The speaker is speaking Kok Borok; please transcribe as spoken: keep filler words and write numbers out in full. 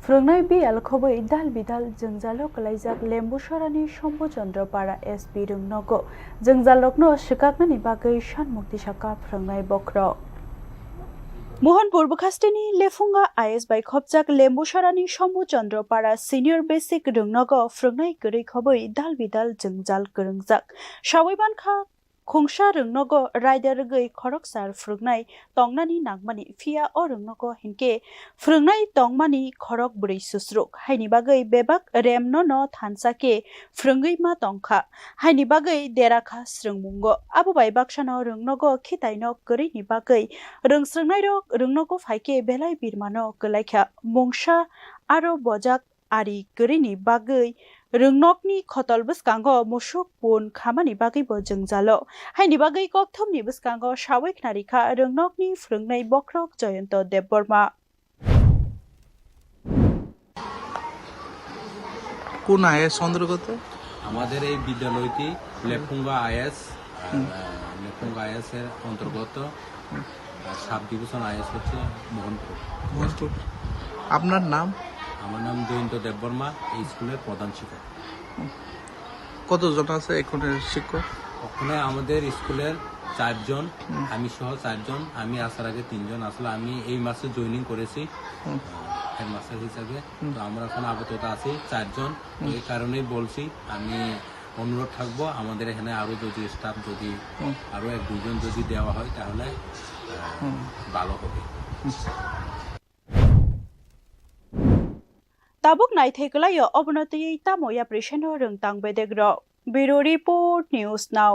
Phwrwngnai biyal khobwi dal bidal jwngjalo kwlaijak Lembusarani Shambhu Chandra Para S P rwngnogo. Jwngjalrokno swkaknani bagwi sanmukti sakha phwrwngnai bokhorok. Mohanpur bwkhasteni Lephunga I S bai khopjak Lembusarani Shambhu Chandra Para Senior Basic rwngnogo phwrwngnai kwrwi khobwi dal bidal jwngjal kwrwngjak. Sawi mankha, khungsa rwngnogo raida rwgwi khoroksa phwrwngnai tongnani nangmani, phiya o rwngnogo hinkhe phwrwngnai tongmani khorok bwrwi susruk, haini bagwi bebak remno no thansa khe phwrwngwi ma tongkha, haini bagwi dera kha swrwngmungo. Abo bai baksano rwngnogo khitaino kwrwini bagwi rwngswrwngnairok rwngnogo phaikhe belai birmano kwlaikha, mungsa aro bojak ari kwrwini bagwi rwngnokni khotol bwskango musuk pun khamani bagwibo jwngjalo. Haini bagwi kokthumni bwskango sawi khnarikha rwngnokni phwrwngnai bokhorok Jayanta Debbarma. কোন আইএস অন্তর্গত? আমাদের এই বিদ্যালয়টি লেফুঙ্গা আইএস, আহ, হুম। লেফুঙ্গা আইএস এর অন্তর্গত। হুম। আর sub division is হচ্ছে মোহনপুর। মোহনপুর। আপনার নাম? আমার নাম জয়ন্ত দেববর্মা, এই স্কুলের প্রধান শিক্ষক। হুম। কতজন আছে এখানে শিক্ষক? ওখানে আমাদের স্কুলের চারজন, হুম। আমি সহ চারজন, আমি আসার আগে তিনজন। আসলে আমি এই মাসে জয়েনিং করেছি, হুম। আহ, হেডমাস্টার হিসাবে। হুম। তো আমরা এখন আপাতত আছি চারজন। তো হুম। এই কারণেই বলছি, আমি অনুরোধ থাকবো, আমাদের এখানে আরো যদি স্টাফ যদি হুম। আরো এক দুইজন যদি দেওয়া হয়, তাহলে, আহ, হুম। ভালো হবে। হুম। Tabuk naithai kwlaio, obono twiwi tamo yapri seno rwng tang bedek rok. Bureau Report, News Now.